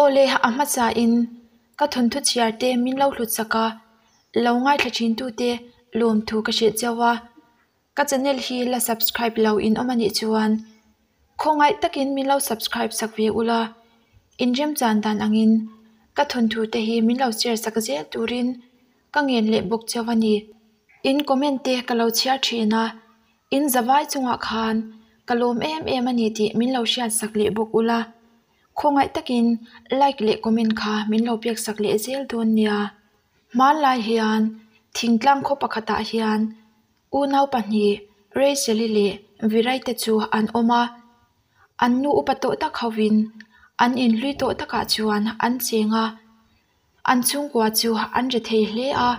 Awle a hmasa in ka thawnthu chhiar te min lo hlut sak a, lo ngaithla thin tu te lawmthu ka hrilh chauh a. Ka channel hi la subscribe lo in awm a nih chuan khawngaih takin min lo subscribe sak ve ula, inremchan dan angin ka thawnthu te hi min lo share sak zel turin ka ngen leh bawk chauh a ni. In comment te ka lo chhiar thin a, in zavai chungah khan ka lawm em em a ni tih min lo hriat sak leh bawk ula, khawngaih takin like leh comment kha min lo pek sak leh zel dawn nia. Hmanlai hian thingtlang khaw pakhatah hian unau pahnih Rachel-i leh Virai te chu an awm a, an nu upa tawh tak hovin an inhlui tawh takah chuan an cheng a, an chhungkua chu an ri thei hle a,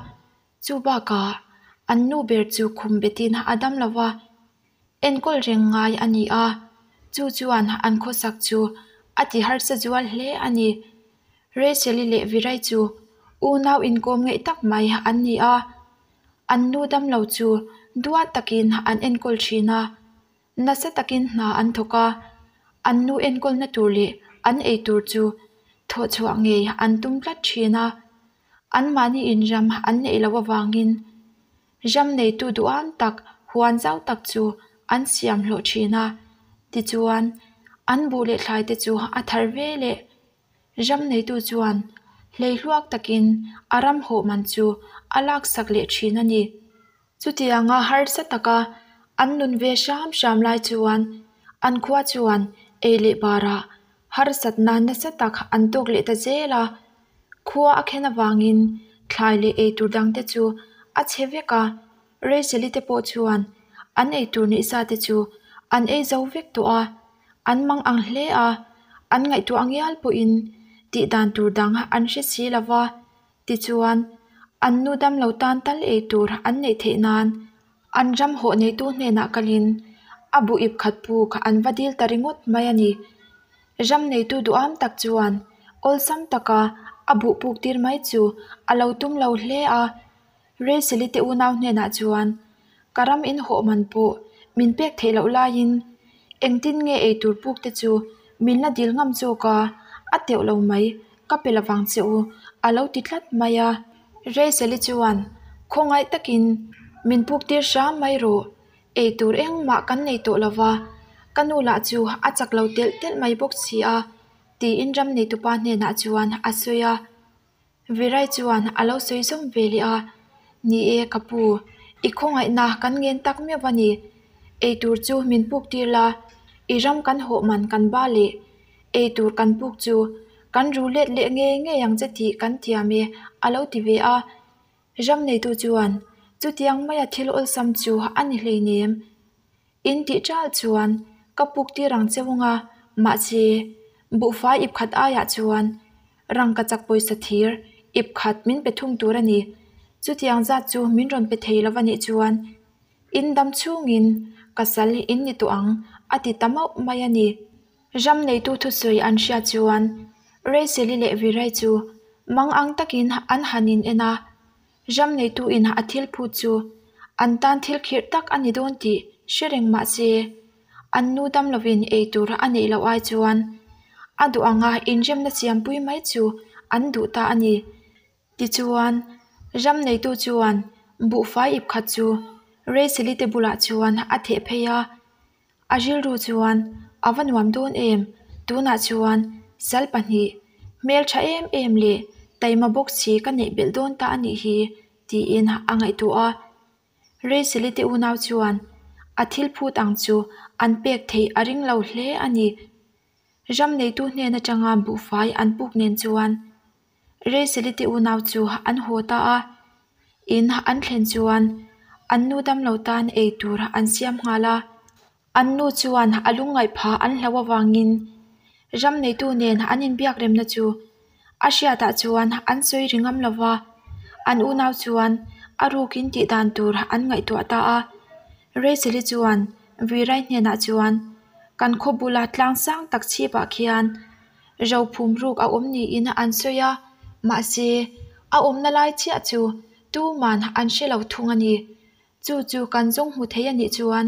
chu bakah an nu ber chu khum betin a dam lo va, enkawl reng ngai a ni a, chu chuan an khawsak chu a ti harsa zual hle a ni. Rachel-i leh Virai chu unau inkawm ngeih tak mai an ni a, an nu damlo chu duat takin an enkawl thin a, nasa takin hna an thawk a, an nu enkawlna tur leh an ei tur chu thawhchhuah ngei an tum tlat thin a, anmahni inram an neih loh avangin Ram neitu duham tak huan zau tak chu an siam hlawh thin a, tichuan an buh leh thlai te chu a thar ve leh. Ram neitu chuan hleihluak takin a ram hawh man chu a laksak leh thin a ni. Chutianga harsa taka an nun ve hram hram lai chuan an khua chuan ei leh barah harsatna nasa tak an tawk leh ta zel a. Khua a khen avangin thlai leh eitur dangte chu a chhe vek a, Rachel-i te pawh chuan an eitur neih sa te chu an ei zo vek tawh a, an mang ang hle a, an ngaihtuah ngial pawhin tih dan tur dang an hre si lo va, tichuan an nu damlo tan tal eitur an neih theih nan An ram hawh neitu hnenah kalin a bu ip khat puk an va dil ta ringawt mai a ni. Ram neitu duham tak chuan awlsam taka a buh puk tir mai chu a lo tum lo hle a. Rachel-i te unau hnenah chuan, Ka ram in hawh man pawh min pek theih loh laiin engtin nge eitur puk te chu min la dil ngam zawk a, a teuh lo mai, ka pe lovang che u a lo ti tlat mai a. Rachel-i chuan khawngaih takin min puk tir hram mai rawh, ei tur engmah kan nei tawh lo va, ka nu lah chu a chak lo telh telh mai bawk si a, tiin ram neitupa hnenah chuan a sawi a. Virai chuan a lo sawi zawm ve leh a, Ni e ka pu, i khawngaihna kan ngen tak meuh a ni, ei tur chu min puk tir la, i ram kan hawh man kan ba leh ei tur kan puk chu kan ru let leh ngei ngei ang che tih kan thiam e a lo ti ve a. Ram neitu chuan chutiang maia thil awlsam chu a ni hleinem. In tih ṭal chuan ka puk tir ang che ung a, mahse buhfai ip khat aiah chuan rangka chak pawisa thir ip khat min pe thung tur a ni. Chutiang zat chu min rawn pe thei lo va nih chuan in dam chhungin ka sal in ni tawh ang a ti ta mauh mai a ni. Ram neitu thusawi an hriat chuan Rachel-i leh Virai chu mang ang takin an han in en a, ram neitu in a thil phut chu an tan thil khirh tak a ni dawn tih hre reng mah se, an nu dam lovin ei tur a neih loh ai chuan a duh anga inremna siampui mai chu an duh ta a ni. Tichuan, ram neitu chuan buhfai ip khat chu Rachel-i te bulah chuan a theh phei a, A rilru chuan a va nuam dawn em? Tunah chuan sal pahnih, hmeltha em em leh taima bawk si ka neih belh dawn ta a nih hi tiin a ngaihtuah a. Rachel-i te unau chuan a thil phut ang chu an pek theih a ring lo hle a ni. Ram neitu hnen atanga buhfai an puk nen chuan Rachel-i te unau chu an haw ta a, in an thlen chuan an nu damlo tan ei tur an siam nghal a, an nu chuan a lungngaih phah an hlauh avangin ram neitu nen an inbiak remna chu a hriatah chuan an sawi ri ngam lo va, an unau chuan a rukin tih dan tur an ngaihtuah ta a, Rachel-i chuan Virai hnenah chuan kan khaw bula tlang sang tak chhipah khian Rophum ruk a awm niin an sawi a, mahse, a awmna lai chiah chu tuman an hre lo thung a ni. Chu chu kan zawng hmu thei a nih chuan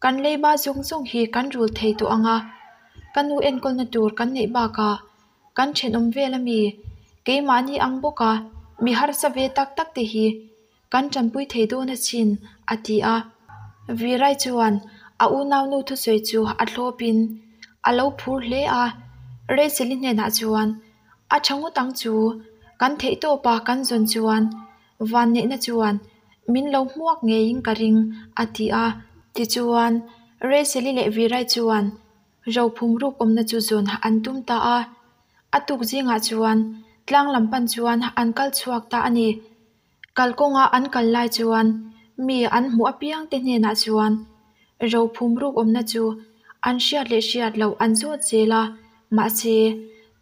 kan leiba zawng zawng hi kan rul thei tawh ang a, ka nu enkawlna tur kan neih bakah. Kan thenawm vel ami, keimahni ang bawka mi harsa ve tak tak te hi kan tanpui thei dawn asin, a ti a. Virai chuan a unaunu thusawi chu a thlawpin a lo phur hle a. Rachel-i hnenah chuan, A tha ngawt ang chu, kan theihtawpa kan zawn chuan vanneihna chuan min lo hmuak ngeiin ka ring, a ti a. Tichuan, Rachel-i leh Virai chuan Rophum ruk awmna chu zawn an tum ta a. A tuk zingah chuan tlang lam pan chuan an kal chhuak ta a ni. Kalkawnga an kal lai chuan mi an hmuh apiang te hnenah chuan rophum ruk awmna chu an hriat leh hriat loh an zawt zel a, mahse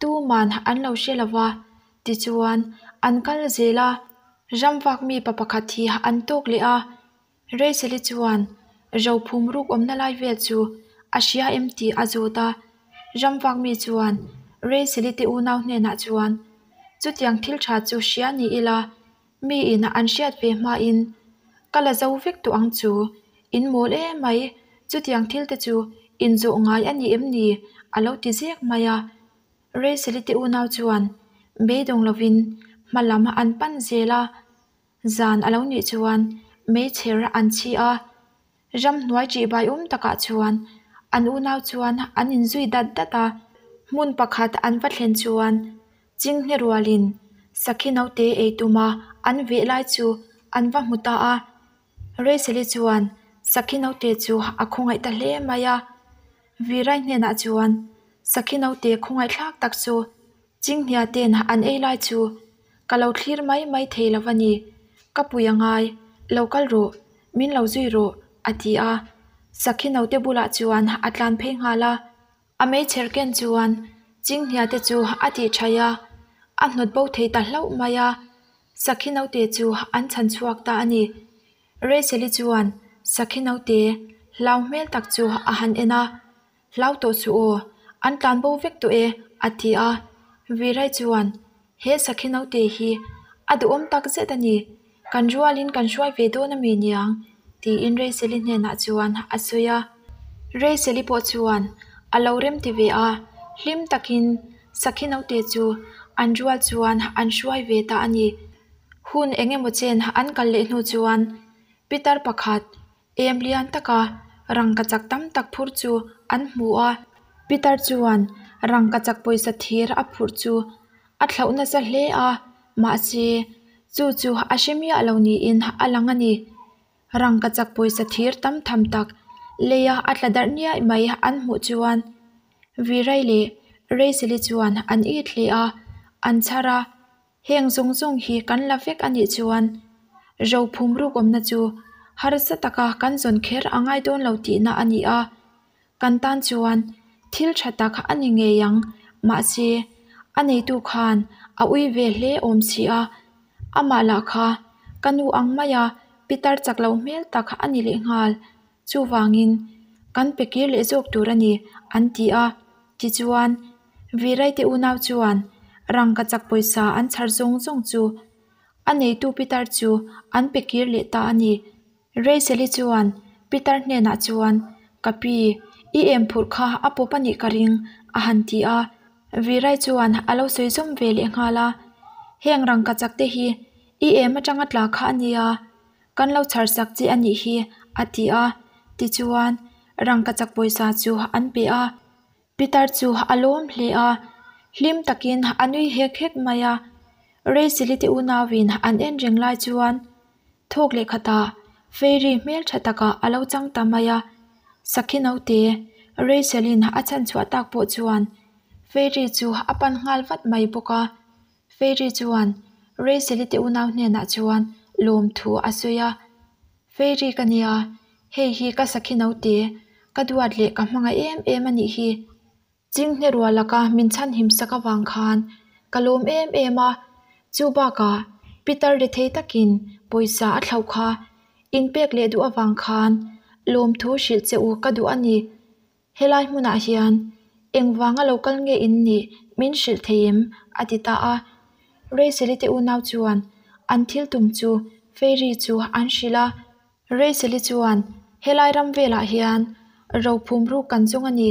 tuman an lo hre lo va, tichuan an kal zel a, ramvak mi pa pakhat hi an tawk leh a. Rachel-i chuan rophum ruk awmna lai vel chu a hria em tih a zawt a, ramvak mi chuan Rachel-i te unau hnenah chuan chutiang thil tha chu hria ni ila miin an hriat ve hmain ka la zo vek tawh ang chu, in mawl emai chutiang thil te chu inzawh ngai a ni em ni a lo ti zek mai a. Rachel-i te unau chuan beidawng lovin hma lam an pan zel a. Zan a lo nih chuan meichher an chhi a, ramhnuai ṭihbai awm takah chuan an unau chuan an inzui dat dat a. Hmun pakhat an va thlen chuan chinghne rualin sakhi naute ei tuma an veh lai chu an va hmu ta a. Rachel-i chuan sakhi naute chu a khawngaih ta hle mai a. Virai hnenah chuan sakhi naute khawngaihthlak tak chu Chinghnia ten an ei lai chu ka lo thlir mai mai thei lo a ni. Ka pui a ngai, lo kal rawh, min lo zui rawh, a ti a. Sakhi naute bulah chuan a tlan phei nghal a. A meichher ken chuan Chinghnia te chu a tih thaih a, a hnawt bo thei ta hlauh mai a. Sakhi naute chu an chhan chhuak ta a ni. Rachel-i chuan Sakhi naute hlau hmel tak chu a han en a. Hlau tawh suh aw, an tlan bo vek tawh e, a ti a. Virai chuan, He sakhi naute hi a duhawm tak zet a ni, kan rualin kan hruai ve dawn a mi niang, tiin Rachel-i hnenah chuan a sawi a. Rachel-i pawh chuan a lo rem ti ve a, hlim takin sakhi naute chu an rual chuan an hruai ve ta a ni. Hun eng emaw chen an kal leh hnu chuan pitar pakhat Em lian taka rangkachak tam tak phur chu an hmu a. Pitar chuan rangkachak pawisa thir a phurh chu a thlauh nasa hle a, mahse chu chu a hre miah lo niin a lang a ni. Rangkachak pawisa thir tam tham tak leia a tla darh niaih mai an hmuh chuan Virai leh Rachel-i chuan an it hle a, an chhar a. Heng zawng zawng hi kan la vek a nih chuan rophum ruk awmna chu harsa taka kan zawn kher a ngai dawn lo tihna a ni a, kan tan chuan thil tha tak a ni ngei ang. Mahse, a neitu khan a ui ve hle awm si a, amah lah kha ka nu ang maia pitar chak lo hmel tak a ni lehnghal. Chuvangin, kan pe kir leh zawk tur a ni, an ti a. Tichuan, Viraite unau chuan rangkachak pawisa an chhar zawng zawng chu a neitu Pitar chu an pe kir leh ta a ni. Rachel-i chuan Pitar hnenah chuan, Ka pi, i em phurh kha a pawp a nih ka ring, a han ti a. Virai chuan a lo sawi zawm ve leh nghal a, Heng rangkachak te hi i em atanga tla kha a nia. Kan lo chhar sak che a nih hi, a ti a. Tichuan, rangkachak pawisa chu an pe a. Pitar chu a lawm hle a, hlim takin a nui hek hek mai a. Rachel-i te unauin an en reng lai chuan thawk leh khatah Fairy hmel tha takah a lo chang ta mai a. Sakhi naute Rachel-in a chhanchhuah tak pawh chuan Fairy chu a pan nghal vat mai bawk a. Fairy chuan Rachel-i te unau hnenah chuan lawmthu a sawi a, Fairy ka nia, hei hi ka sakhi naute, ka duat leh ka hmangaih em em a nih hi. Chinghne rual laka min chhanhim sak avang khan ka lawm em em a, chu bakah Peter rethei takin pawisa a thlauh kha inpek leh duh avang khan lawmthu hrilh che u ka duh a ni. Helai hmunah hian engvanga lo kal nge in nih min hrilh thei em? a ti ta a. Rachel-i te unau chuan an thil tum chu Fairy chu an hrilh a. Rachel-i chuan, Helai ram velah hian rophum ruk kan zawng a ni.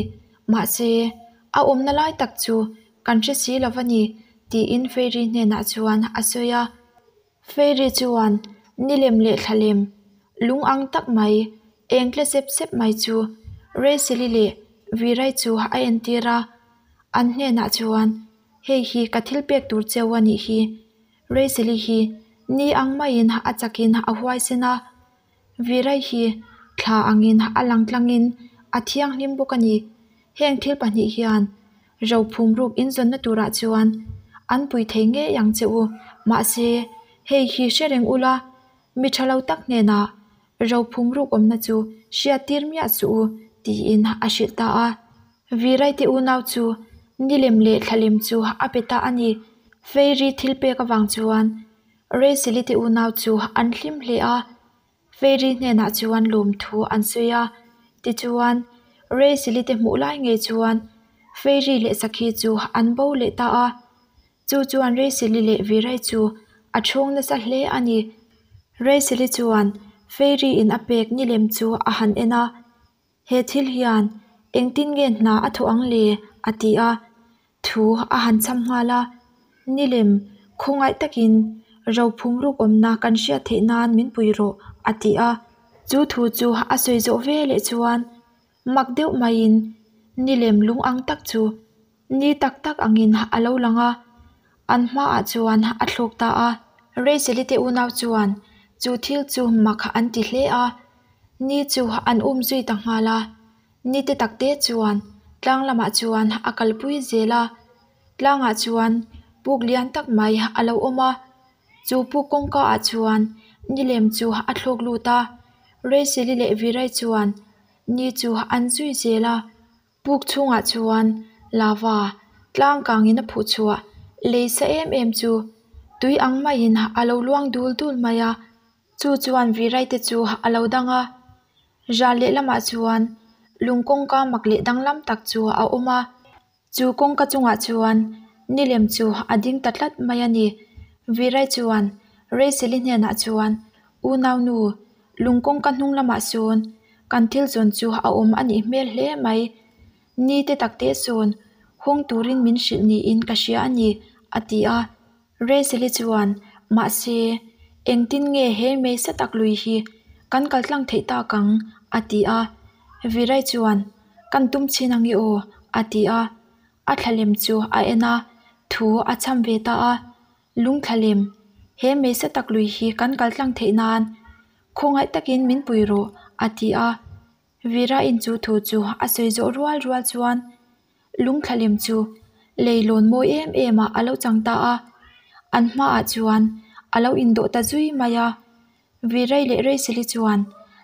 Mahse, a awmna lai tak chu kan hre si lo va ni, tiin Fairy hnenah chuan a sawi a. Fairy chuan ni lem leh thla lem lung ang tak mai, eng tle sep sep mai chu Rachel-i leh Virai chu a entir a. An hnenah chuan, Hei hi ka thil pek tur cheu a nih hi. Rachel-i hi ni ang maiin a chakin a huaisen a. Virai hi thla angin a lang tlangin a thianghlim bawk a ni. Heng thil pahnih hian rophum ruk inzawnna turah chuan an pui thei ngei ang che u. Mahse, hei hi hre reng ula, mi tha lo tak hnenah rophum ruk awmna chu hriat tir miah suh u, tiin a hrilh ta a. Virai te unau chu nilem leh thlalem chu a pe ta a ni. Fairy thil pek avang chuan Rachel-i te unau chu an hlim hle a, Fairy hnenah chuan lawmthu an sawi a. Tichuan, Rachel-i te hmuh lai ngei chuan Fairy leh Sakhi chu an bo leh ta a. Chu chuan Rachel-i leh Virai chu a chhawng nasa hle a ni. Rachel-i chuan Fairy-in a pek nilem chu a han en a. He thil hian engtin nge hna a thawh ang le? a ti a, thu a han chham nghal a. Nilem, khawngaih takin rophum ruk awmna kan hriat theih nan min pui rawh, a ti a. Chu thu chu a sawi zawh ve leh chuan mak deuh maiin nilem lung ang tak chu Ni tak tak angin a lo lang a, an hmaah chuan a thlawk ta a. Rachel-i te unau chuan chu thil chu mak an ti hle a, ni chu an um zui ta nghal a. Ni te tak te chuan tlang lamah chuan a kalpui zel a, tlangah chuan puk lian tak mai a lo awm a. Chu puk kawngka ah chuan nilem chu a thlawk lut a, Rachel-i leh Virai chuan ni chu an zui zel a. Puk chhungah chuan lava tlang kangin a phuh chhuah lei sa em em chu tui ang maiin a lo luang dul dul mai a, chu chuan virai te chu a lo dang a. Ral lehlamah chuan lung kawngka mak leh danglam tak chu a awm a, chu kawngka chungah chuan nilem chu a ding ta tlat mai a ni. Virai chuan Rachel-i hnenah chuan Unaunu, lung kawngka hnung lamah sawn kan thil zawn chu a awm a nih hmel hle mai. Ni te tak te sawn hawng turin min hrilh niin ka hria a ni, a ti a. Rachel-i chuan, Mahse, engtin nge he hmeisa tak lui hi kan kal tlang theih tak ang? a ti a. Virai chuan, Kan tum chhin ang i aw, a ti a. A thlalem chu a en a, thu a chham ve ta a. Lungthlalem, he hmeisa tak lui hi kan kal tlang theih nan khawngaih takin min pui rawh, a ti a. Vira-in chu thu chu a sawi zawh rual rual chuan lungthlalem chu leilawn mawi em em ah a lo chang ta a, an hmaah chuan a lo indawh ta zui mai a. Virai leh Rachel-i chuan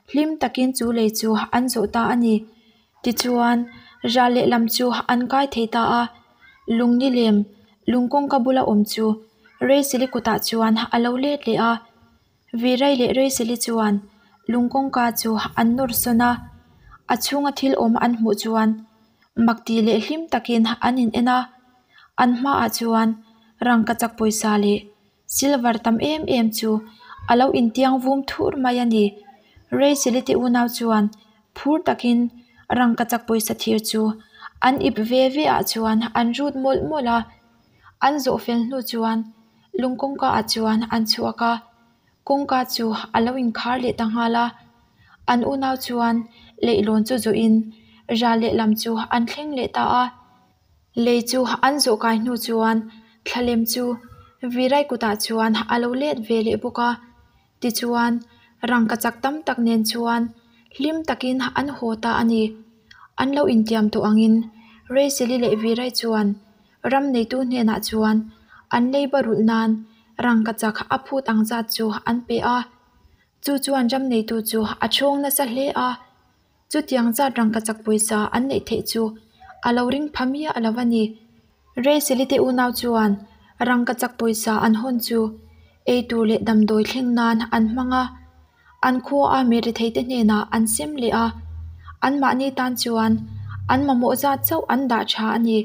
hlim takin chu lei chu an zawh ta a ni. Tichuan, ral lehlam chu an kai thei ta a, lung ni lem, lung kawngka bula awm chu Rachel-i kutah chuan a lo let leh a. Virai leh Rachel-i chuan lung kawngka chu an nawr sawn a, a chhunga thil awm an hmuh chuan mak tih leh hlim takin an in en a. An hmaah chuan rangkachak pawisa leh Silver tam em em chu a lo intiang vum thur mai a ni. Rachel-i te unau chuan phur takin rangkachak pawisa thir chu an ip ve ve ah chuan an rut mawlh mawlh a. An zawh fel hnu chuan lung kawngka ah chuan an chhuak a, kawngka chu a lo inkhar leh ta nghal a. An unau chuan leihlawn chu zawhin ral lehlam chu an thleng leh ta a. Lei chu an zawh kai hnu chuan thlalem chu Virai kutah chuan a lo let ve leh bawk a. Tichuan, rangkachak tam tak nen chuan hlim takin an haw ta a ni. An lo intiam tawh angin Rachel-i leh Virai chuan ram neitu hnenah chuan an leiba rulh nan rangkachak a phut ang zat chu an pe a. Chu chuan ram neitu chu a chhawng nasa hle a. Chutiang zat rangkachak pawisa an neih theih chu a lo ring pha miah lo a ni. Rachel-i te unau chuan rangkachak pawisa an hawn chu eitur leh damdawi thleng nan an hmang a, an khua a mi retheite hnenah an sem leh a, anmahni tan chuan an mamawh zat chauh an dah tha a ni.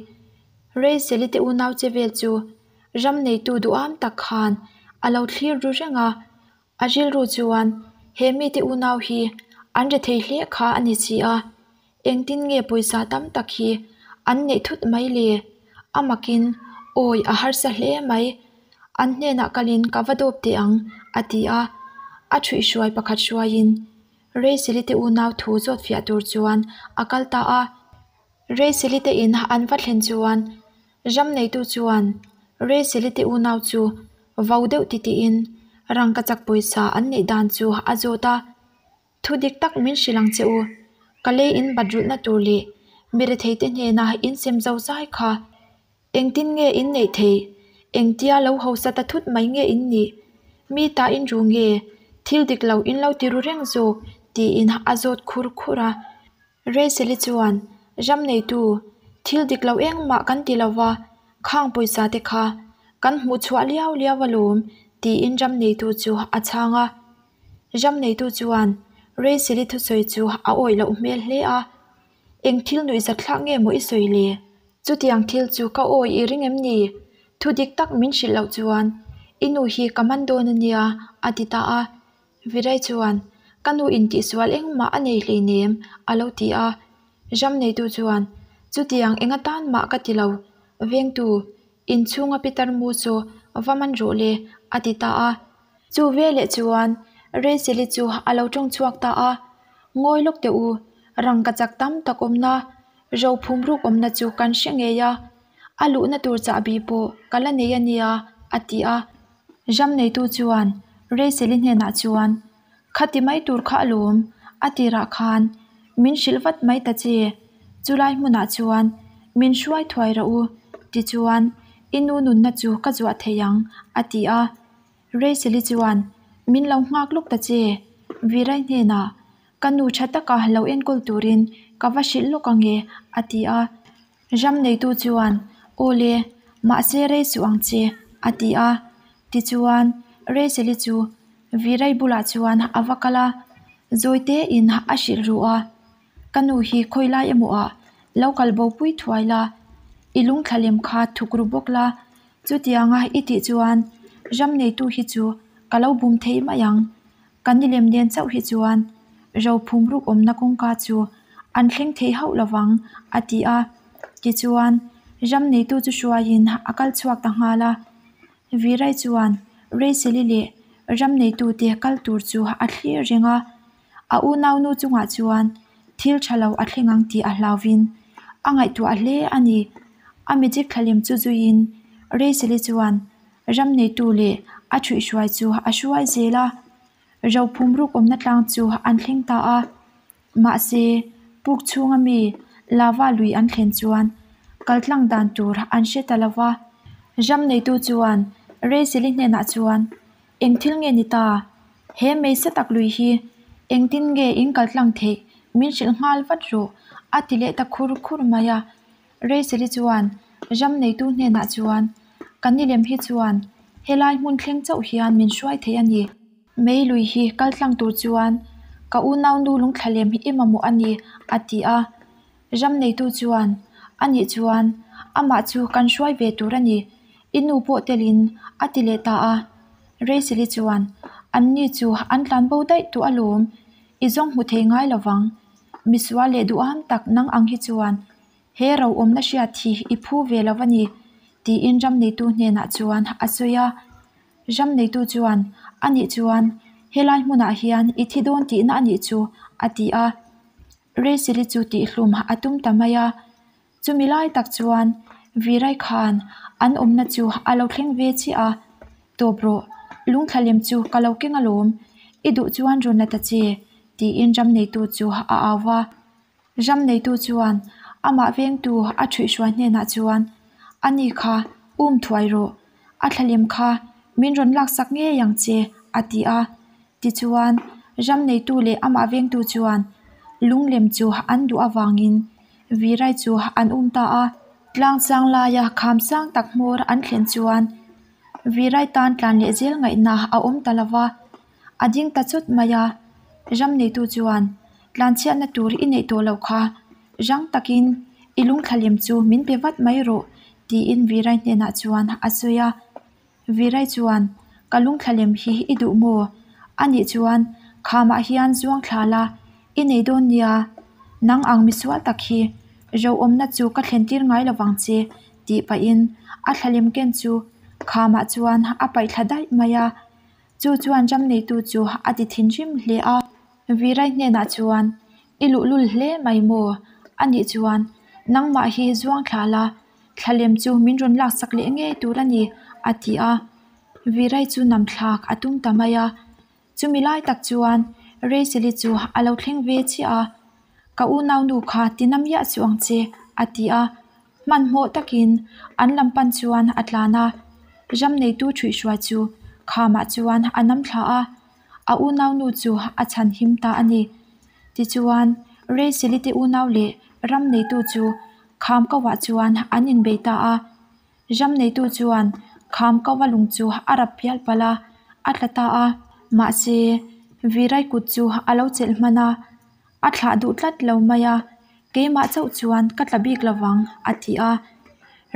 Rachel-i te unau che vel chu ram neitu duham tak khan a lo thlir ru reng a, A rilru chuan he mite unau hi an rethei hle kha a ni si a, engtin nge pawisa tam tak hi an neih thut mai le? A makin, Awi, a harsa hle mai. An hnenah kalin ka va dawp teh ang, a ti a. A ṭhuihhruai pakhat hruaiin Reiseli te unau thu zawt fiah tur chuan a kal ta a. Reiseli te in an va thlen chuan ram neitu chuan Reiseli te unau chu vo deuh titiin rangkachak pawisa an neih dan chu a zawt a. Thu dik tak min hrilh ang che u, ka lei in bat rulhna tur leh mi retheite hnena in sem zo zai kha engtin nge in neih theih? Engtia lo hausa ta thut mai nge in nih? Mi ta in ru nge thil dik lo in lo ti ru reng zawk? tiin a zawt khur khur a. Reiseli chuan, Ram neitu, thil dik lo engmah kan ti lo va, khang pawisa te kha kan hmuh chhuah liau liau alawm, tiin ram neitu chu a chhang a. Ram neitu chuan Reiseli thusawi chu a awih loh hmel hle a, Eng thil nuihzat thlak nge maw i sawi le? Chutiang thil chu ka awih i ring em ni? Thu dik tak min hrilh loh chuan i nu hi ka man dawn a nia, a ti ta a. Virai chuan, Ka nu intihsual engmah a nei hleinem, a lo ti a. Ram neitu chuan, Chutiang eng atan mah ka ti lo, vengtu, inchhunga pitar mu chu va man rawh le, a ti ta a. Chu veleh chuan Reiseli chu a lo tawng chhuak ta a, Ngawi lawk teh u, rangkachak tam tak awmna, rophum ruk awmna chu kan hre ngei a, a luhna tur chahbi pawh ka la nei a nia, a ti a. Ram neitu chuan Reiseli hnenah chuan, Khati mai tur kha alawm, a tirah khan min hrilh vat mai ta che, chulai hmunah chuan min hruai thuai rawh u, tichuan i nu nunna chu ka zuah thei ang, a ti a. Reiseli chuan, Min lo nghak lawk ta che, Virai hnenah ka nu tha taka lo enkawl turin ka va hrilh lawk ang e, a ti a. Ram neitu chuan, Aw le, mahse rei suh ang che, a ti a. Tichuan, Reiseli chu Virai bulah chuan a va kal a, zawi tein a hrilh ruh a, Ka nu hi khawi lai emaw ah lo kal bo pui thuai la, i lungthla lem kha thuk ru bawk la, chutianga i tih chuan ram neitu hi chu ka lo bum thei mai ang. Ka ni lem nen chauh hi chuan rophum ruk awmna kawngka chu an thleng thei hauh lovang, a ti a. Tichuan, ram neitu chu hruaiin a kal chhuak ta nghal a. Virai chuan Reiseli leh ram neitute kal tur chu a thlir reng a. A unaunu chungah chuan thil tha lo a thleng ang tih a hlauvin a ngaihtuah hle a ni. A magic thlalim chu zuiin Reiseli chuan Ram neitu leh a ṭhuihhruai chu a hruai zel a, rophum ruk awmna tlang chu an thleng ta a. Mahse, puk chhunga mi lava lui an thlen chuan kaltlang dan tur an hre ta lo va. Ram neitu chuan Reiseli hnenah chuan, Eng thil nge ni ta? He hmeichhe tak lui hi engtin nge in kaltlang theih min hrilh nghal vat rawh, a ti leh ta khur khur mai a. Reiseli chuan ram neitu hnenah chuan, Ka nilem hi chuan helai hmun thleng chauh hian min hruai thei a ni. Mei lui hi kal tlang tur chuan ka unaunu lungthla lem hi i mamawh a ni, a ti a. Ram neitu chuan, Anih chuan amah chu kan hruai ve tur a ni, i nu pawh telin, a ti leh ta a. Reiseli chuan, Anni chu an tlan bo daih tawh alawm, i zawng hmu thei ngai lovang. Misual leh duham tak nang ang hi chuan he ro awmna hriat hi i phu ve lo a ni, tiin ram neitu hnenah chuan a sawi a. Ram neitu chuan, Anih chuan helai hmunah hian i thi dawn tihna a nih chu, a ti a. Reiseli chu tihhlum a tum ta mai a. Chumi lai tak chuan Virai khan an awmna chu a lo thleng ve chiah a, Tawp rawh, lungthla lem chu ka lo keng alawm, i duh chuan rawn la ta che, tiin ram neitu chu a au va. Ram neitu chuan amah vengtu a ṭhuihhruai hnenah chuan, Ani kha, um thuai rawh, a thlalem kha min rawn laksak ngei ang che, a ti a. Tichuan, ram neitu leh amah vengtu chuan lunglem chu an duh avangin Virai chu an um ta a. Tlang sang laia kham sang tak hmawr an thlen chuan Virai tan tlan leh zel ngaihna a awm ta lo va, a ding ta chawt mai a. Ram neitu chuan, Tlanchhiatna tur i neih tawh loh kha, rang takin i lungthlalem chu min pe vat mai rawh, tiin Virai hnenah chuan a sawi a. Virai chuan, Ka lungthla lem hi i duh maw? Anih chuan, Khamah hian zuang thla la, i nei dawn nia. Nang ang misual tak hi, ro awmna chu ka thlen tir ngai lovang che, Tih pahin a thlalem ken chu khamah chuan a paih thla daih mai a. Chu chuan ram neitu chu a ti thinrim hle a. Virai hnenah chuan, I luhlul hle mai maw? Anih chuan, nangmah hi zuang thla la, thlalem chu min rawn laksak leh ngei tur a ni, a ti a. Virai chu nam thlak a tum ta mai a. Chumi lai tak chuan Rachel-i chu a lo thleng ve chiah a, Ka unaunu kha ti na miah suh ang che, a ti a. Hmanhmawh takin an lam pan chuan a tlan a, ram neitu ṭhuihhruai chu khamah chuan a nam thla a, a unaunu chu a chhan him ta a ni. Tichuan, Rachel-i te unau leh ram neitu chu kham kauah chuan an inbei ta a. Ram neitu chuan kham kova lung chu a rap pial palh a, a tla ta a. Mahse, Virai kut chu a lo chelh hman a, a thlah duh tlat lo mai a, Keimah chauh chuan ka tla bik lovang, a ti a.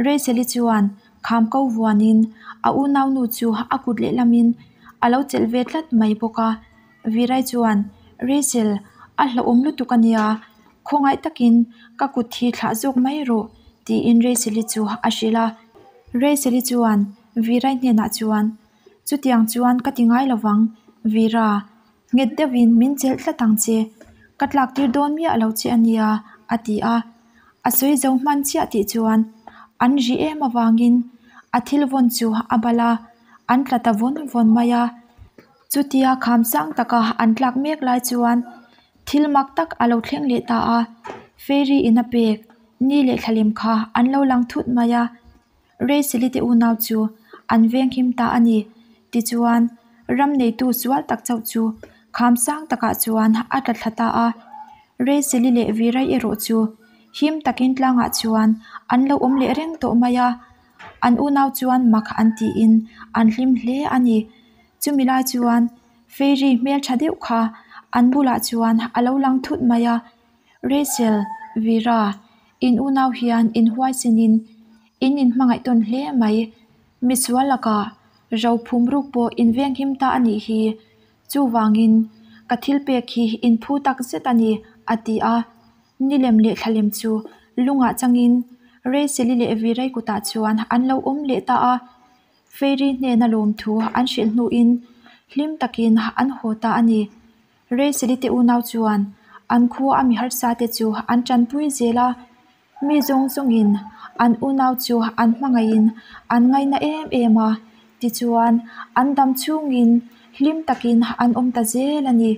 Rachel-i chuan kham ko vuanin a unaunu chu a kut lehlamin a lo chelh ve tlat mai bawk a. Virai chuan, Rachel, a hlauhawm lutuk a nia, khawngaih takin ka kut hi thlah zawk mai rawh, tiin Rachel-i chu a hrilh a. Rachel-i chuan Virai hnenah chuan, Chutiang chuan ka ti ngai lovang, Vira, nghet deuhin min chelh tlat ang che, ka tlak tir dawn miah lo che a nia, a ti a. A sawi zo hman chiah tih chuan an ri em avangin a thil vawn chu a bal a, an tla ta vawn vawn mai a. Chutia kham sang taka an tlak mek lai chuan thil mak tak a lo thleng leh ta a, fairy in a pek ni leh thlalem kha an lo lang thut mai a, Rachel-i te unau chu an veng him ta a ni. Tichuan, ram neitu sual tak chauh chu kham sang takah chuan a tla thla ta a, Rachel-i leh Virai erawh chu him takin tlangah chuan an lo awm leh reng tawh mai a. An unau chuan mak an tiin an hlim hle a ni. Chumi lai chuan Fairy hmeltha deuh kha an bulah chuan a lo lang thut mai a, Rachel, Vera, in unau hian in huaisinin in inhmangaih tawn hle mai. Misual lakah ro phum ruk pawh in venghim ta a nih hi. Chuvangin ka thil pek hi in phu tak zet a ni, a ti a. Nilem leh thlalem chu lungah changin Rachel-i leh Virai kutah chuan an lo awm leh ta a. Fairy hnena lawmthu an hrilh hnuin hlim takin an haw ta a ni. Rachel-i te unau chuan an khua a mi harsa te chu an tanpui zel a, mi zawng zawngin an unau chu an hmangaihin an ngaina em em a, tichuan an dam chhungin hlim takin an awm ta zel a ni.